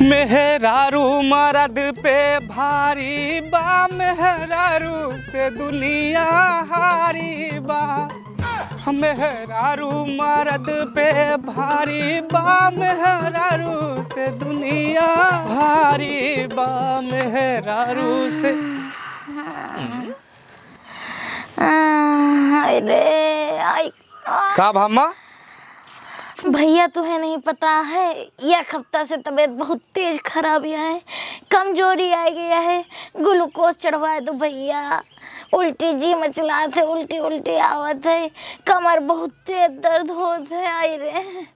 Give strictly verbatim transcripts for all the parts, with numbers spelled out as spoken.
मेहरारू मरद पे भारी बा, मेहरारू से दुनिया हारी बा। मेहरारू मरद पे भारी बा, मेहरारू से दुनिया हारी बा, मेहरारू से। आ, हाय रे, आई। का भा अम्मा? भैया, तुहे नहीं पता है, एक हफ्ता से तबीयत बहुत तेज खराब है, कमजोरी आ गया है, ग्लूकोज चढ़वा दो भैया। उल्टी जी मचलात है, उल्टी उल्टी आवत है, कमर बहुत तेज दर्द होत है। आई रे।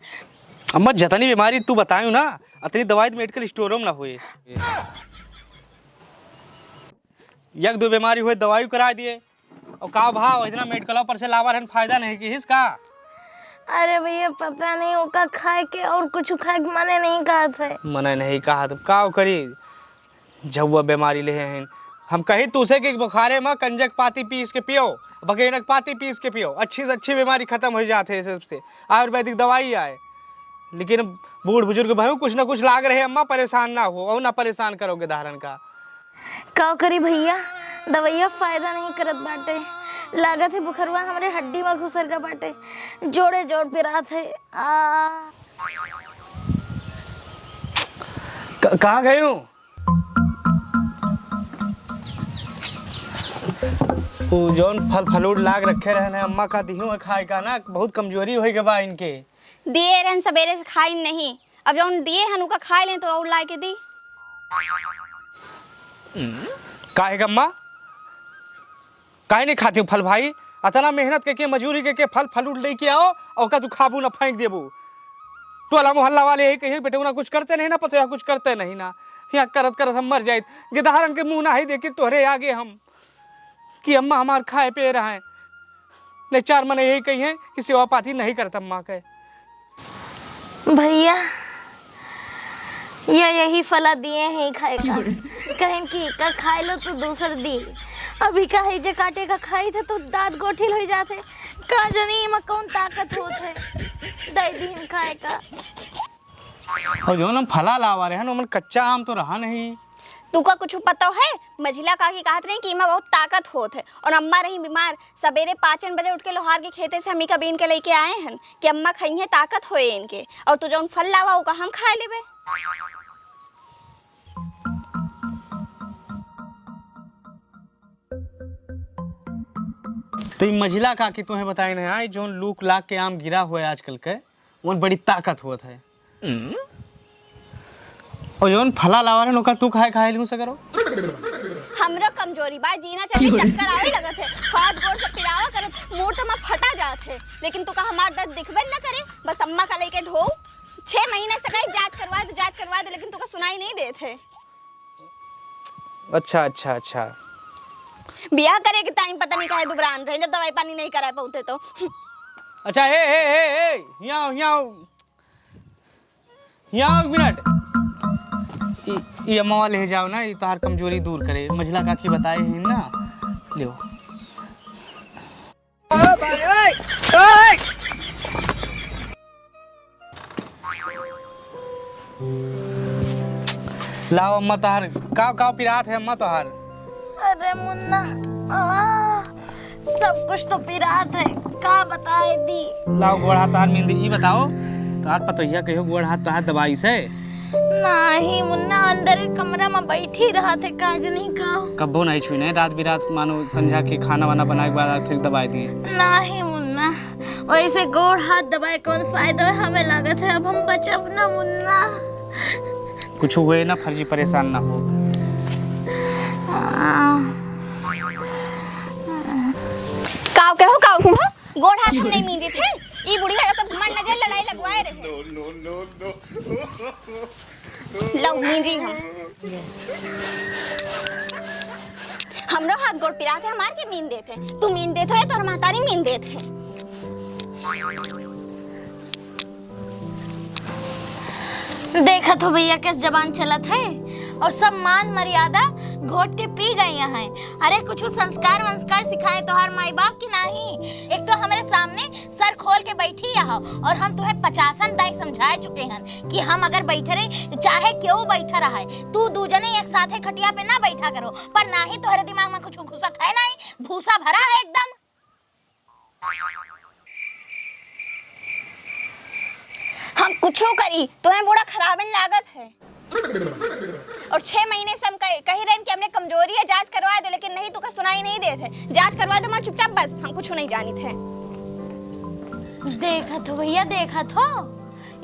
अम्मा, जतनी बीमारी तू बतायू ना, अतनी दवाई तो मेडिकल स्टोर में ना होए। एक दो बीमारी हुए, दवाई करा दिए। और का भाव, इतना मेडिकल पर से लावा रहन, फायदा नहीं किहिस का? अरे भैया, पता नहीं ओका खाए के और कुछ खाए के मने नहीं कहत है। मने नहीं कहत, का करी, जब वह बीमारी ले हैं। हम कही तुसे कि बुखारे में कंजक पाती पीस के पियो, बगेनक पाती पीस के पियो, अच्छी से अच्छी बीमारी खत्म हो जात है सबसे, आयुर्वेदिक दवाई आए। लेकिन बूढ़ बुजुर्ग भाई, कुछ ना कुछ लाग रहे, अम्मा परेशान ना हो और ना परेशान करोगे धारण का। का करी भैया, दवैया फायदा नहीं करत बाटे। लागत है बुखरवा हमरे हड्डी में घुसर गा बाटे। जोड़े जोड़ पिरात है। आ। क-, कहाँ गए हो? उ जौन फल फ्रूट लाग रखे रहन है, अम्मा का दिहू है खाए का ना, बहुत कमजोरी होई के बा इनके। दिए रहन सबेरे से खाइन नहीं, अब जौन दिए हन उका खाए लें तो और लाए के दी। काहे गम्मा? काहे नहीं खाती हूँ फल भाई? अतना मेहनत के, के मजूरी के, के फल फ्रूट लेके आओ और का तू खाबू ना फेंक देबू। टोला मोहल्ला वाले यही कहिए, "बेटे, ना कुछ करते नहीं ना, पतोया कुछ करते नहीं ना।" यहाँ करत करत हम मर जाइत। गिदहारन के मुंह ना ही देखी तोहरे आगे हम। कि अम्मा हमार खाए पे रहे। नहीं, चार मने यही कही हैं कि सेवा पाती नहीं करत अम्मा के। भैया, ये यही फला दिए हैं खाए का। कहें कि का खाए लो तो दूसर दी। अभी का है जे काटे का खाई थे तो दांत गोठिल हो जाते। का जनी में कौन ताकत होत है? दे दीन खाए का। और जौन हम फला लावा रहे हैं, ओमन कच्चा आम तो रहा नहीं। तुका कुछ पता है? मझिला काकी कहत रही कि इमा बहुत ताकत होत है, और अम्मा रही बीमार। सबेरे पाँचन बजे उठ के लोहार के खेते से हमी का बीन के लेके आए हन कि अम्मा खइहें, ताकत होए इनके, और तू जौन फल लावा, ओका हम खाए लेबे। तो ई मझिला काकी तोहे बताए नहीं आई, जौन लूक लाग के आम गिरा हुआ है आजकल के, वन बड़ी ताकत होत है। और जौन फला लावा रहे, ओका तू खाए खाए लूं से करो। हमरो कमजोरी बा, जीना चले चक्कर आवे लगत है, हाथ गोड़ सब पिरावा करत, मूड़ तो मैं फटा जात है, लेकिन तू का हमार दर्द दिखबे न करे, बस अम्मा का लेके ढो। छह महीना से कहीं जांच करवा दो, जांच करवा दो, लेकिन तू का सुनाई नहीं देत है। अच्छा, अच्छा, अच्छा। बियाह करे के टाइम पता नहीं काहे दुबरान रहे, जब दवाई पानी नहीं कराए पाउते तो। अच्छा, हे, हे, हे, हे, हियाँ आओ, हियाँ आओ। हियाँ आओ एक मिनट। ई, ई अम्मा ले जाओ ना, ई तोहार कमजोरी दूर करे। मझिला काकी बताए हैं ना, लियो। लाओ अम्मा तोहार, काव, काव पिरात है अम्मा तोहार? अरे मुन्ना, आ, सब कुछ तो पिरात है, का बताए दी? लाओ गोड़ हाथ तोहार मीन दी, ई बताओ, तोहार पतोहिया कहियो गोड़ हाथ तोहार दबाई से? नाही मुन्ना, अंदर के कमरा में बैठी रहत है, का जनी का। कब्बो नहीं छुई नहीं, रात बिरात मानो संझा के खाना वाना बनाए के बाद फिर दबाए दिए। नाही मुन्ना, वैसे गोड़ हाथ दबाए कौन फायदा है, हमें लागत है अब हम बचब ना मुन्ना। कुछ हुए ना फर्जी, परेशान ना हो। आ। काव के हो, काव के हो? गोड़ हाथ हम नहीं मींजे थे। ई बुढ़िया का तो घमंड न जाए, लड़ाई लगवाए रहे। लो, मींजी हम। हमरो हाथ गोड़ पिरात है, हमार के मीन देत है। तू मीन देत हो या तोर महतारी मीन देत है? देखत हो भैया, कैस जबान चलत है और सब मान मर्यादा घोट के पी गई हैं। अरे, कुछ संस्कार वंस्कार सिखाए तोहार माई बाप की नाही? एक तो हमरे सामने सर खोल के बैठी है और हम तुहे पचासन दाई समझाए चुके हैं कि हम अगर बैठे रही, चाहे केहू बैठा रहे, तू दू जने एक साथे खटिया पे ना बैठा करो, पर नाही तोहरे दिमाग में कुछ घुसत है नाही, भूसा भरा है एकदम। हम कुछो करी, तोहें बूढ़ा खराबन लागत है। और छह महीने से हम कह, कही रहन कि हमने कमजोरी है, जांच करवा दो, लेकिन नहीं, तुका सुनाई नहीं देत है। जांच करवा दो, हमार चुपचाप बस, हम कुछो नहीं जानित है। देखत हो भैया, देखत हो,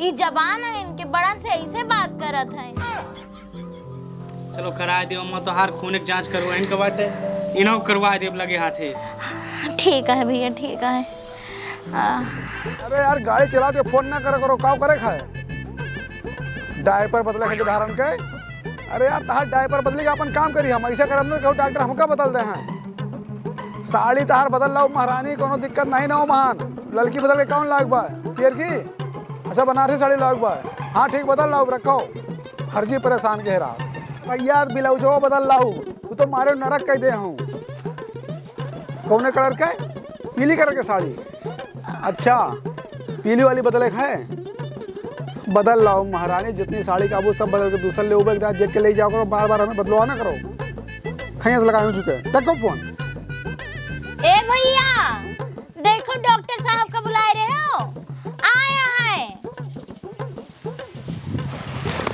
ई जबान है इनके, बड़न से ऐसे बात करत है। चलो, कराए देव अम्मा, तोहार खून एक जांच करवाइन के बाटे, इन्हों करवाए देव लगे हाथे। ठीक है भैया, ठीक है। आ, अरे यार, गाड़ी चलाते फोन ना करे करो, काव करे खाए? डायपर बदले खातिर धारन के। अरे यार, तहार डायपर बदली के अपन काम करी हम, ऐसे करम ना कहू डॉक्टर हमका बदल दे हैं। साड़ी तहार बदल लाओ महारानी, कोनो दिक्कत नहीं ना हो महान। ललकी बदल के कौन लाग बा? पियर की? अच्छा, बनारसी साड़ी लाग बा। हाँ ठीक, बदल लाओ, रखो। फर्जी परेशान के हेरा। भैया, ब्लाउजो बदल लाओ, तू तो मारे नरक कह दे हूँ। कौने कलर के? पीली कलर के साड़ी। अच्छा, पीली वाली बदले के है? बदल लाओ महारानी, जितनी साड़ी काबू सब बदल के दूसर ले उबे, देख के ले जाओ करो, बार बार हमें बदलवा ना करो। खैस लगा चुके, रखो फोन। ए भैया, देखो डॉक्टर साहब का बुलाए रहे हो, आया है।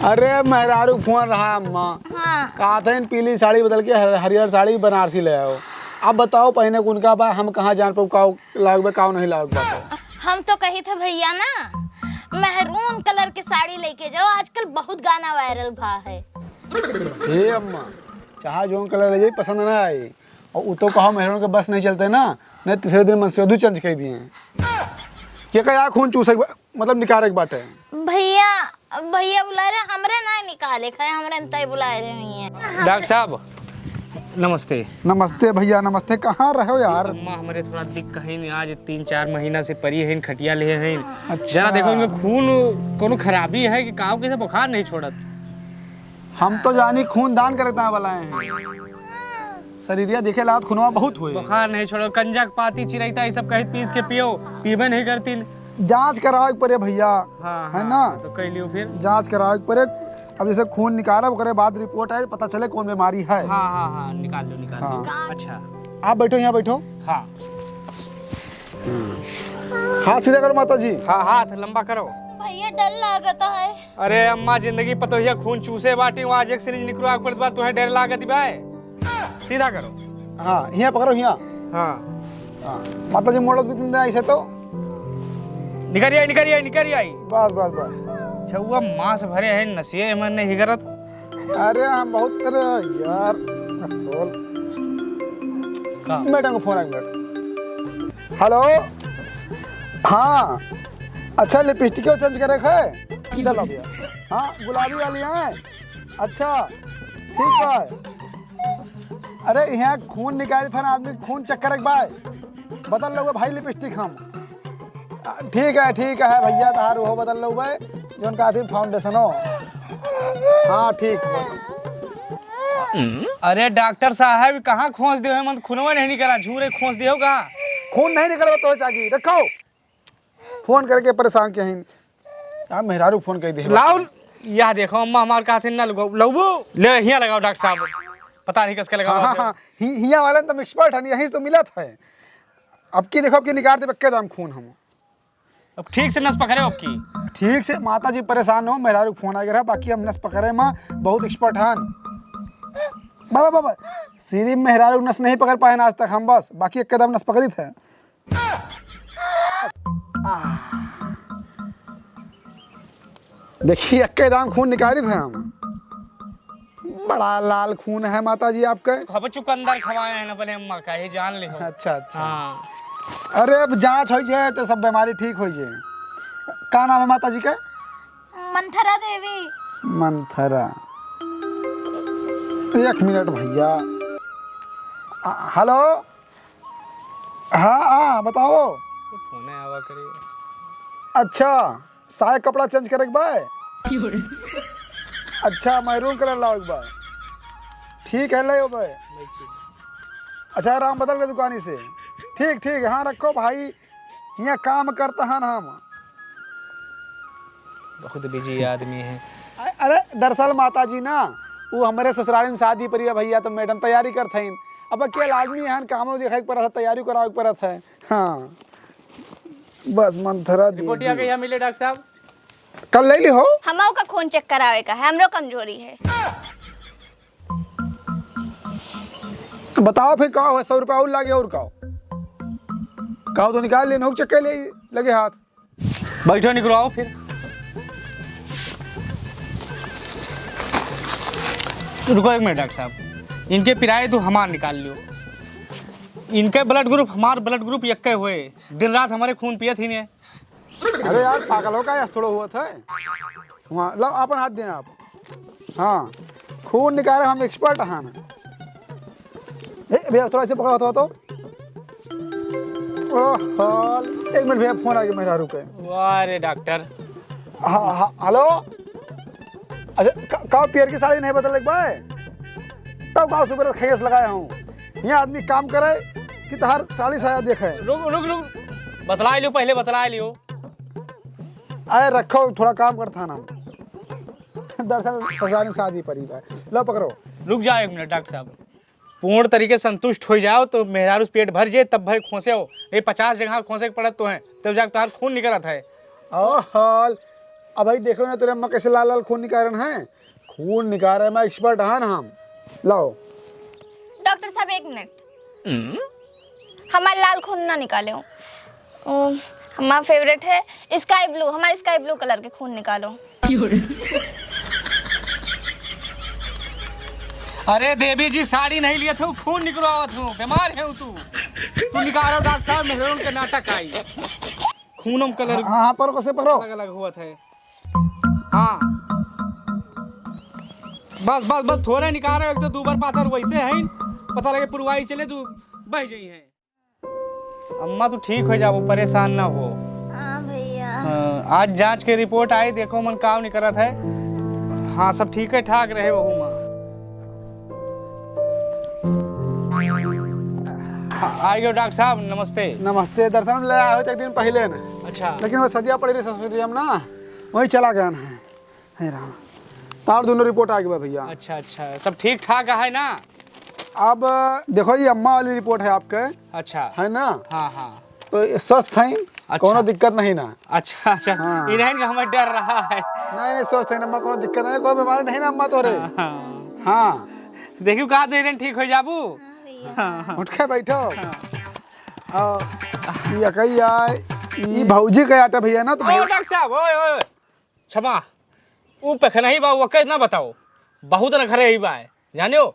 अरे मेहरारू फोन रहा अम्मा। हाँ। कहा था इन पीली साड़ी बदल के हर-, हरियर साड़ी बनारसी ले आओ। अब बताओ पहने कौन का बा, हम कहाँ जान पाऊ काव लाग बा, काव नहीं लाग बा। हम तो कही थे भैया ना, मैरून कलर के साड़ी लेके जाओ, आजकल बहुत गाना वायरल भा है। हे अम्मा, चाहे जौन कलर ले जाई, पसंद ना आई। और उ तो कहा मैरून के बस नहीं चलते ना, नहीं तीसरे दिन मनसेधु चेंज कर दिए। के का यार खून चूसे के बा-, मतलब निकारे के बाटे। भैया, भैया बुलाए रहे, हमरे ना निकाले खाए, हमरे तय बुलाए रहे हुई हैं। डॉक्टर साहब, नमस्ते। नमस्ते भैया, नमस्ते। कहाँ रहो यार? अम्मा, हमरे थोड़ा दिक कहीं नहीं, आज तीन चार महीना से परी हैं, खटिया ले हैं। अच्छा। जरा देखो, इनमें खून कोनो खराबी है कि काव कैसे बुखार नहीं छोड़त? हम तो जानी खून दान करे ता वाला है। शरीरिया देखे लागत खुनवा बहुत हुए। बुखार नहीं छोड़ो, कंजक पाती चिरैता ये सब कहित पीस के पियो, पीबे नहीं करतीन। जांच करावे के पड़े भैया, हाँ, है हाँ, ना? तो कह लियो फिर। जांच करावे के पड़े। अब जैसे खून निकालब, ओकरे बाद रिपोर्ट आए, पता चले कौन बीमारी है। हाँ, हाँ, हाँ, निकाल लो, निकाल लो। हाँ। अच्छा। आप बैठो, यहाँ बैठो। हाँ। हाथ सीधा करो माता जी। हाँ, हाथ लंबा करो। भैया, डर लागता है। अरे अम्मा, जिंदगी पतोहिया खून चूसे बाटी, वहाँ आज एक सिरिंज निकलवा के पड़त बा, तुम्हें डर लागत बा? सीधा करो। हाँ, हियाँ पकड़ो, हियाँ। हाँ। हाँ, माता जी मोड़ो दो तीन दाईं ऐसे तो। निकल आई, निकल आई, निकल आई। बस, बस, बस। छउआ मांस भरे हैं, नसिए मन नहीं करत। अरे हम बहुत, अरे यार, बोल। का? मैडम को फोन आ गया। हेलो, हाँ, अच्छा लिपस्टिक चेंज करे है? चलो भैया, हाँ गुलाबी वाली है, अच्छा ठीक है। अरे यहाँ खून निकाल फिर आदमी खून चेक करे के बा, बदल लो भाई लिपस्टिक हम। आ, ठीक है, ठीक है भैया, तहार वो बदल लो बे, जोन का आदमी फाउंडेशन हो। हाँ ठीक। अरे डॉक्टर साहब, कहाँ खोंस दियो है? मन खुनवा नहीं निकला, झूरे खोंस दियो का? खून नहीं निकलवा तो चाकी रखो। फोन करके परेशान किया है। का मेहरारू फोन कर दे। लाओ, यह देखो अम्मा हमार का थे ना लगाओ, लउबो। ले हियाँ लगाओ डॉक्टर साहब, पता नहीं किसके लगाओ। हाँ, हाँ, हाँ, हि-, हियाँ वाले तो एक्सपर्ट है, यहीं से तो मिलत है। अब की देखो, अब की निकाल दे पक्के दाम खून हम। अब ठीक से नस पकड़े हो अब की। ठीक से माता जी परेशान हो, मेहरारू फोन आ गया, बाकी हम नस पकड़े माँ बहुत एक्सपर्ट हन। बाबा, बाबा, सिर्फ मेहरारू नस नहीं पकड़ पाए ना आज तक हम, बस बाकी एक कदम नस पकड़ी थे। देखिए, एक कदम खून निकाली थे हम। बड़ा लाल खून है माता जी आपके। खब चुकंदर खवाए हैं अपने अम्मा का, ये जान ले। अच्छा, अच्छा। हाँ। अरे, अब जांच हो जाए तो सब बीमारी ठीक हो जाए। का नाम है माता जी के? मंथरा देवी। मंथरा। एक मिनट भैया। आ, हेलो। हाँ, हाँ, बताओ। फोन आवा करे। अच्छा। साया कपड़ा चेंज करे के बा? अच्छा, मैरून कलर लावे के बा। ठीक है, ले हो बे। अच्छा, राम बदल के दुकानी से। ठीक, ठीक, हाँ, रखो भाई, यहाँ काम करता है ना हम। बहुत बिजी आदमी है। अ-, अरे, दरअसल माता जी ना, वो हमारे ससुराल में शादी पड़ी है भैया, तो मैडम तैयारी करत हईन। अब अकेला आदमी है, कामो देखे के पड़त है, तैयारी करावे के पड़त है। हाँ, बस मंथरा रिपोर्टिया देवी। कहिया मिले डॉक्टर साहब? कल ले ली हो। हमहू का खून चेक करावे का है, हमरो कमजोरी है। बताओ फिर का हो, सौ रुपया और लागे और का हो? का हो तो निकाल लेना हो, चक्के ले लगे हाथ। बैठो, निकलवाओ फिर। रुको एक मिनट डॉक्टर साहब, इनके पिराए तो हमार निकाल लियो। इनके ब्लड ग्रुप हमार ब्लड ग्रुप यक्के हुए, दिन रात हमारे खून पियत ही नहीं। अरे यार, पागल हो का? ऐसा थोड़ा हुआ था। वहाँ, लो, अपन हाथ दें आप। हाँ, खून निकाले हम एक्सपर्ट हैं। ए, भैया, थोड़ा ऐसे पकड़ा होता तो। ओह, एक मिनट भैया, फोन आ गया मेहरारू के। वाह रे डॉक्टर। हाँ, हाँ, हेलो। अच्छा, का, का पियर की साड़ी नहीं बदल एक बार? तब का सुबह खेस लगाया हूँ। यहाँ आदमी काम करे कि तहार साड़ी साया देखे। रुक, रुक, रुक। बतला लियो, पहले बतला लियो। अरे रखो, थोड़ा काम करत है ना। दरअसल ससुराल में शादी पड़ी बा। लो पकड़ो। रुक जाओ एक मिनट डॉक्टर साहब, पूर्ण तरीके से संतुष्ट हो जाओ तो मेहरारू से पेट भर जाए, तब भाई खोसे हो। ये पचास जगह खोसे के पड़त तो हैं, तब जाके तुम्हारा खून निकलत है। ओह, अब भाई देखो ना, तेरे अम्मा कैसे लाल लाल खून निकाल रहे हैं। खून निकाले में एक्सपर्ट है ना हम। लाओ। डॉक्टर साहब, एक मिनट। हमार लाल खून ना निकाले हो। ओ, हमार फेवरेट है स्काई ब्लू, हमार स्काई ब्लू कलर के खून निकालो। अरे देवी जी, साड़ी नहीं लिए थे, खून निकलवावत हूँ, बीमार है तू। तू निकालो डॉक्टर साहब, मेहरून के नाटक आई। खूनम कलर हाँ, हाँ, पकड़ो, कसे पकड़ो। अलग अलग हुआ था। हाँ, बस बस बस, थोड़े निकालो, एक तो दू बार पाथर वैसे है, पता लगे पुरवाई चले तू बह जाई है। अम्मा तू ठीक हो जाबो, परेशान ना हो। हाँ भैया। हाँ, आज जांच के रिपोर्ट आई, देखो मन काव निकलत है। हाँ, सब ठीक है ठाक रहे वहू माँ। हाँ, आ गयो डॉक्टर साहब, नमस्ते। नमस्ते, दरअसल हम ले आए होते एक दिन पहले ना। अच्छा। लेकिन वो सदिया पड़ी रही ससुरिया में ना, वहीं चला गया ना। हे राम, तार दोनों रिपोर्ट आ गई बा भैया। अच्छा, अच्छा, सब ठीक ठाक है ना? अब देखो, ये अम्मा वाली रिपोर्ट है आपके। अच्छा। है ना? हाँ, हाँ। तो ये स्वस्थ हैं, अच्छा। कोनो दिक्कत नहीं ना। अच्छा, अच्छा। हाँ। इन्हें का हमें डर रहा है। नहीं, नहीं, स्वस्थ है ना अम्मा, कोनो दिक्कत नहीं, कोई बीमारी नहीं ना अम्मा तोरे। हाँ, हाँ। हाँ। देखियो का दे रहे ठीक हो जाबू। हाँ, भैया। हाँ, हाँ। उठ के बैठो। हाँ। और ये कही आए, ये भौजी के आटा भैया ना, तो ओ, भैया डॉक्टर साहब, ओए, ओए। क्षमा, ऊ पेखनही बा, ओके ना बताओ, बहुत रखरे ही बा, जानियो,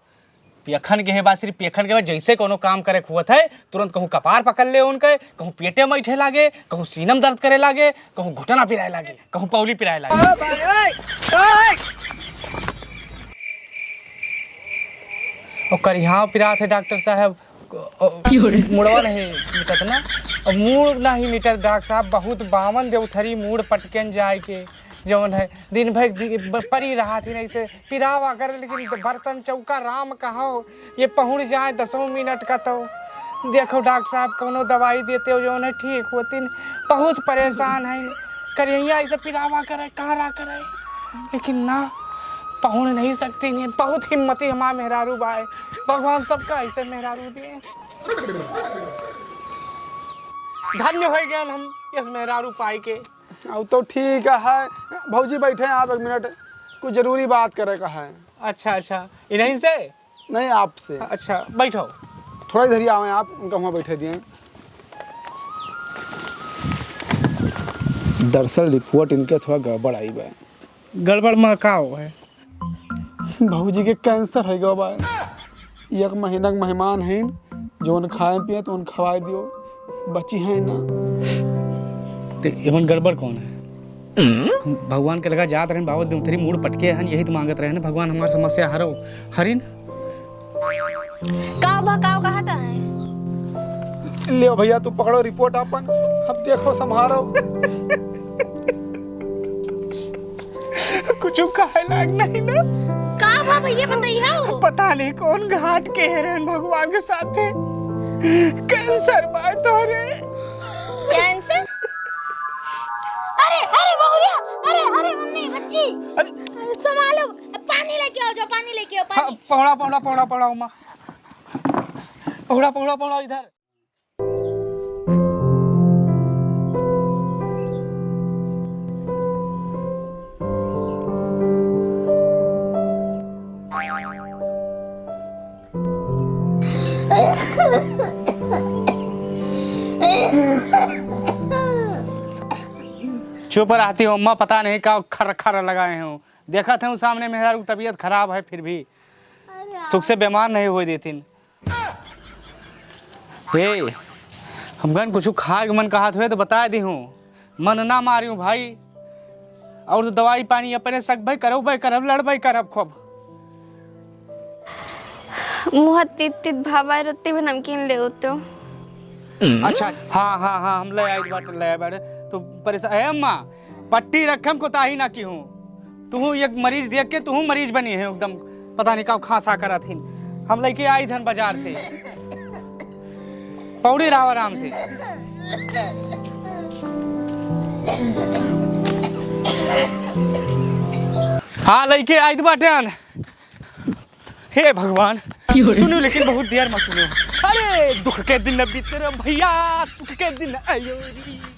पेखन के हे बा, सिर्फ पेखन के बा, जैसे कोनो काम करे के हुवत है, तुरंत कहूँ कपार पकड़ ले उनके, कहूँ पेटे में बैठे लागे, कहूँ सीनम दर्द करे लागे, कहूँ घुटना पिराए लागे, कहूँ पौली पिराए लागे। ओकर यहाँ पिरात है डॉक्टर साहब, ओ, मुड़वा नहीं मिटत ना। अब मुड़ नहीं मिटत डॉक्टर साहब, बहुत बावन देवथरी मुड़ पटकन जाए के जौन है, दिन भर दि-, ब-, परी रहा थी नहीं से पिरावा करे, लेकिन बर्तन चौका राम कहो, ये पहुड़ जाए दसों मिनट का तो। देखो डॉक्टर साहब, कौनो दवाई देते हो जौन है ठीक होती न, बहुत परेशान है। करिया ऐसे पिरावा करे, कारा करे, लेकिन ना, पहुड़ नहीं सकती नहीं। बहुत हिम्मती हमार मेहरारू बाए, भगवान सबका ऐसे मेहरारू दिए। धन्य हो गए हम इस मेहरारू पाई के। अब तो ठीक है भौजी, बैठे हैं आप एक मिनट, कुछ जरूरी बात करे का है। अच्छा, अच्छा, इन्हीं से? नहीं, आपसे। अच्छा, बैठो। थोड़ा इधर ही आवे आप, उनका वहाँ बैठे दिए। दरअसल रिपोर्ट इनके थोड़ा गड़बड़ आई बा। गड़बड़ में का हो है? भौजी के कैंसर हो गया बा। एक महीना के मेहमान हैं, जौन खाए पिए तो उन खवाए दियो, बची है ना। ते एमन गड़बड़ कौन है? भगवान के लगा जात रहन, बाबा दुमथरी मूड़ पटके हन, यही तो मांगत रहन, भगवान हमार समस्या हरो, हरिन। काव बा, काव कहत है? ले भैया, तू पकड़ो रिपोर्ट अपन, अब देखो संभारो। कुछ कहे लायक नहीं ना। का हाँ भैया, बताइए, हाँ। पता नहीं कौन घाट के है रहन भगवान के साथे। कैंसर बा तोहरे। कैंसर? अरे, अरे बहुरिया, अरे, अरे मम्मी, बच्ची। अरे। संभालो, पानी लेके आओ, जाओ, पानी लेके आओ, हाँ, पानी। पहुड़ा, पहुड़ा, पहुड़ा, पहुड़ा, माँ। पहुड़ा, पहुड़ा, पहुड़ा इधर। चुप रहती हो अम्मा, पता नहीं का खर खर लगाए हो। देखत हूँ सामने मेहरारू की तबीयत खराब है, फिर भी अरे सुख से यार। बीमार नहीं होए देतीन। हे, हमकन कुछ खाए के मन कहत हुए तो बताए दी हूँ, मन ना मारियो भाई। और तो दवाई पानी अपने सकबे करबे करब, लड़बे करब खूब। मुँह तीत तीत भावा, रत्ती भी नमकीन ले होतो। अच्छा, हाँ, हाँ, हाँ, हम ले आइल बाटे, ले आइल बाटे। तो परेशान, ए अम्मा, पट्टी रखम कोताही ना की हूँ। तू एक मरीज देख के तू मरीज बनी है एकदम, पता नहीं का खांसा करत हिन। हम लेके आई धन बाजार से, पौड़ी रहो आराम से। हाँ, लेके आई बाटे अन। हे भगवान, सुनो लेकिन बहुत देर में सुनो। अरे दुख के दिन बीते रे भैया, सुख के दिन आयो रे।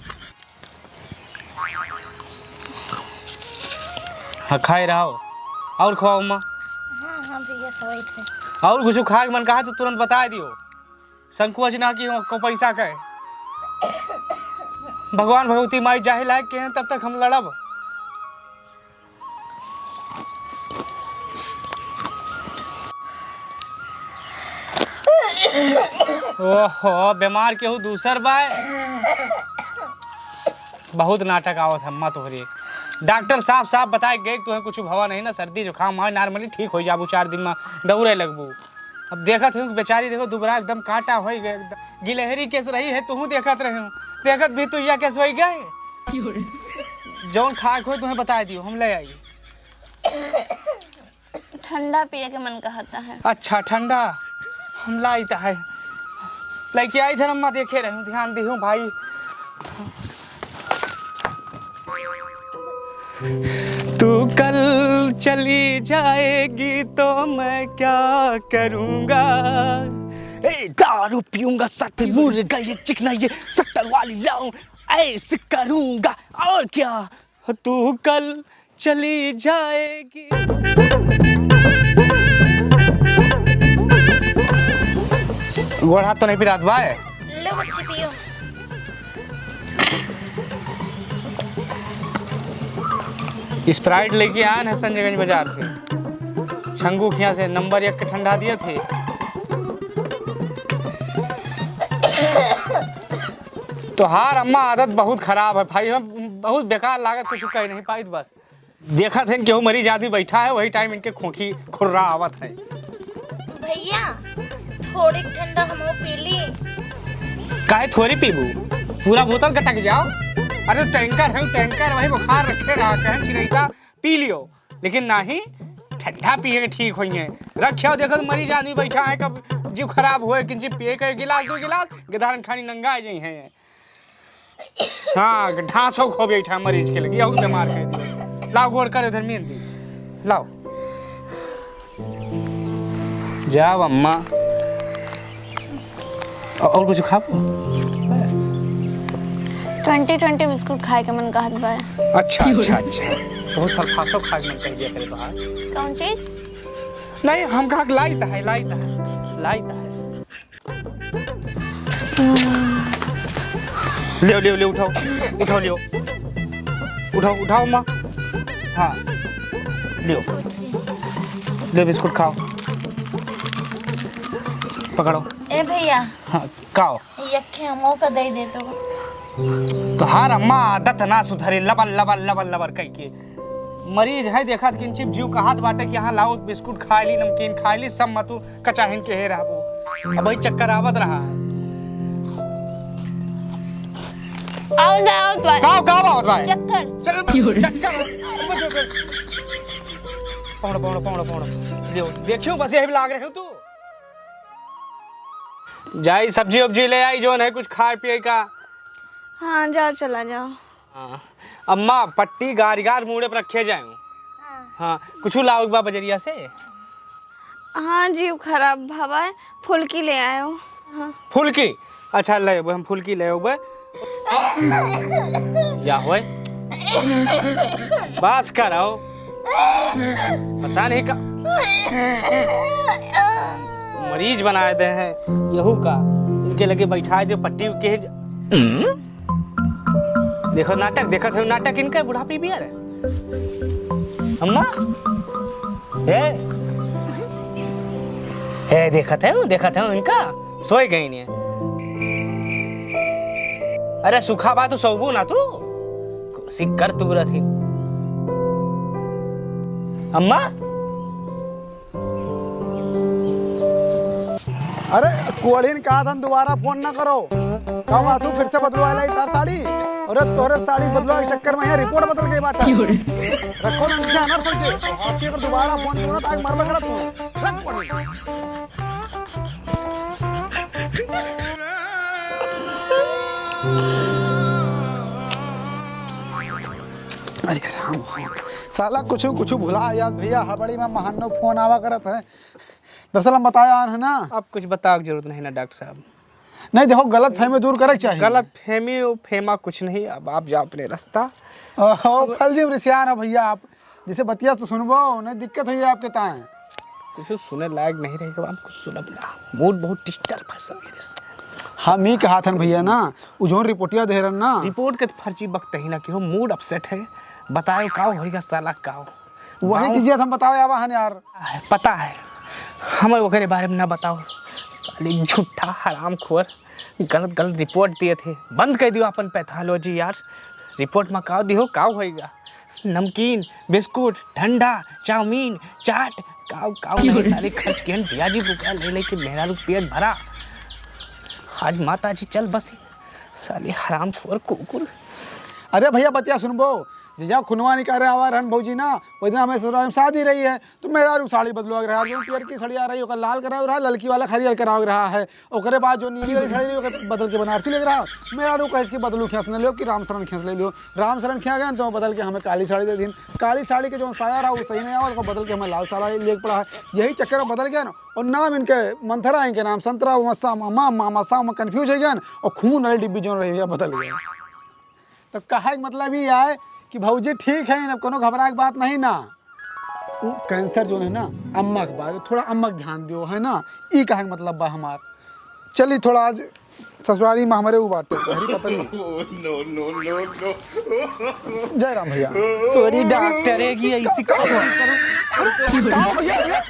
हाँ, खाए रहो। और खवाओ अम्मा। हाँ, हाँ भैया, खवाई थे। और कुछ खाए के मन कहा तो तुरंत बता दियो, संकोच ना की हो को पैसा का है। भगवान भगवती माई जाहे लायक के हैं, तब तक हम लड़ब। ओहो, बीमार केहू दूसर बाय। बहुत नाटक आवत है अम्मा तोहरे। डॉक्टर साफ साफ बताए गए कि तुहें कुछ भवा नहीं ना, सर्दी जुकाम है, normally ठीक हो जाबू, चार दिन में दौड़े लगबू। अब देखत हूँ कि बेचारी देखो दुबरा एकदम काटा हो गए, एकदम गिलहरी केस रही है, तुहू देखत रहे हो, देखत भी तुहिया केस हो गए। जौन खाए खोए तुहें बता दियो, हम ले आई। ठंडा पिए के मन कहता है। अच्छा, ठंडा हम लाई त है, लेके आई धर्मा, देखे रहूं, ध्यान दिहूं भाई। तू कल चली जाएगी तो मैं क्या करूंगा? ए, दारू पीऊंगा, साथ मुर्गा, ये चिकना, ये सत्तर वाली लाऊं, ऐसे करूंगा, और क्या? तू कल चली जाएगी। गोड़ हाथ तो नहीं पिरात बा? लो बच्ची पियो। Sprite लेके आए हैं संजयगंज बाजार से, छंगू खिया से नंबर एक के ठंडा दिए थे। तोहार अम्मा आदत बहुत खराब है भाई, हम बहुत बेकार लागत, कुछ कह नहीं पाई बस। देखत हन केहू मरीज आदमी बैठा है, वही टाइम इनके खोखी खुर्रा आवत है। भैया, थोड़ी ठंडा हमहू पी ली। काहे थोड़ी पीबू, पूरा बोतल गटक जाओ। अरे टैंकर है, टैंकर वही बुखार रखे रहा, कहें चिरैता पी लियो, लेकिन नाही, ठंडा पिए के ठीक होई है। रखियो, देखो तो मरीज आदमी बैठा है, कब जीव खराब होए, किंची पिए के गिलास, दो गिलास, गधारन खानी नंगा जाई है। हाँ, ढांसो खो बैठा मरीज के लगी, और बीमार कर दिया। लाओ गोड़ कर उधर मेहंदी, लाओ। जाओ अम्मा। औ-, और कुछ खाबो? ट्वेंटी ट्वेंटी बिस्कुट खाए के मन कहत बा। अच्छा, अच्छा, अच्छा। बहुत सल्फासो खाए के मन कह दिया करे तोहार। कौन चीज? नहीं, हम कहा लाई त है, लाई त है, लाई त है। लियो, लियो, लियो, उठाओ, उठाओ, लियो, उठाओ, उठाओ माँ, हाँ, लियो, लियो बिस्कुट खाओ, पकड़ो। ए भैया। हाँ, का हो? यक्खे हमो का दे दे तो। तोहार अम्मा आदत ना सुधरे, लबर, लबर, लबर, लबर कह के। मरीज है, देखत किंचित जीव कहत बाटे कि हाँ, लाओ बिस्कुट खाए ली, नमकीन खाए ली, सब मतू कचाहिन के हे रहबो। अब वही चक्कर आवत रहा है। आवत बा, आवत बा। का, का आवत बा? चक्कर। चल, चक्कर। पौड़ो, पौड़ो, पौड़ो, पौड़ो। देखियो, बस यही लाग रहे हो तू। जाई सब्जी उब्जी ले आई, जौन है कुछ खाए पिए का। हाँ, जाओ, चला जाओ। हाँ, अम्मा, पट्टी गारी गार मूड़े पर रखे जाए। हाँ। हाँ, कुछ लाओ एक बार बजरिया से। हाँ जी, उ खराब भवा है, फुल्की ले आयो। हाँ। फुल्की? अच्छा, ले अउबे, हम फुल्की ले अउबे। या होए? बस करो। पता नहीं का मरीज बनाए दे हैं यहू का। इनके लगे बैठाए दे पट्टी के। देखो नाटक, देखत है नाटक इनका, बुढ़ापी भी आ रहा है। अम्मा, ए, ए, देखत है, देखत है इनका, सोए गई नहीं। अरे सुखा बा तू सोबू ना तू, कुर्सी कर तू रथी। अम्मा, अरे, कोढ़िन का धन दोबारा फोन ना करो। का बात हो, फिर से बदलवा लाई तार साड़ी? अरे, तोहरे साड़ी बदलवा के चक्कर में यहाँ रिपोर्ट बदल गई बात है। क्यों रे? रखो ना, नीचे आना खोल के। आपके अगर दोबारा फोन किया ना, तो आगे मरबा करत हूँ। रख कोढ़िन। अरे राम, साला कुछ, कुछ भुला याद भैया, हबड़ी में महानो फोन आवा करत है। दरअसल हम बताया है ना। अब कुछ बतावे की जरूरत नहीं ना डॉक्टर साहब। नहीं, देखो, गलत फहमी दूर करे के चाहिए। गलत फहमी और फेमा कुछ नहीं, अब आप जाओ अपने रास्ता। ओहो, अब फलजीव रिसियान हो भैया आप, जिसे बतिया तो सुनबो, नहीं दिक्कत हुई है आपके ताए। कुछ सुने लायक नहीं रहेगा, हम कुछ सुनब ना। मूड बहुत डिस्टर्ब है सवेरे से। हम ही कहा था भैया ना, उ जौन रिपोर्टिया दे रहन ना। रिपोर्ट के तो फर्जी वक्त ही ना कि हो, मूड अपसेट है। बताओ का होइगा साला का हो? वही गाँव चीजें हम बतावे आवा हन यार। पता है, हमें ओकरे बारे में ना बताओ। साली झूठा हरामखोर, गलत गलत रिपोर्ट दिए थे। बंद कर दियो अपन पैथोलॉजी यार। रिपोर्ट में काव दिहो, काव होइगा? नमकीन, बिस्कुट, ठंडा, चाउमीन, चाट, काव काव नहीं साले खर्च किहन, ब्याजी रुपया ले लेके मेहरारू पेट भरा। आज माता जी चल बसी, साले हरामखोर कुकुर। अरे भैया बतिया सुनबो, जे जब खुनवा निकाले आवा रहन भौजी ना, ओइ दिन हमें ससुराल में शादी रही है, तो मेहरारू साड़ी बदलवा के रहा, जो पियर की साड़ी आ रही, ओकर लाल करावे रहा, ललकी वाला हरियर करावे रहा है। ओकरे बाद जो नीली वाली साड़ी रही, ओकर बदल के बनारसी लेके रहा। मेहरारू कहे इसकी बदलू खेस न लियो कि रामशरण खेस ले लियो। रामशरण खेस गए तो बदल के हमें काली साड़ी दे दीन। काली साड़ी के जो साया रहा, वो सही नहीं आवा, तो बदल के हमें लाल साड़ी लेके पड़ा है। यही चक्कर में बदल गया ना, और नाम इनके मंथरा, इनके नाम संतरा, वो मस्ता, मामा, मामा सा, confuse हो गया ना, और खून वाली डिब्बी जो रही, बदल गया। तो कहे के मतलब ई है कि भौजी ठीक है, अब कोनो घबराए के बात नहीं ना। उ कैंसर जो है ना, अम्मा के बाद थोड़ा अम्मा के ध्यान दियो है ना, ई कहे के मतलब बा हमार। चली थोड़ा आज ससुरारी में हमारे उ बात है, हरी पता नहीं। No, no, no, no। जय राम भैया। तोरी डॉक्टर है कि ऐसी का हुआ? अरे, का भैया, भैया?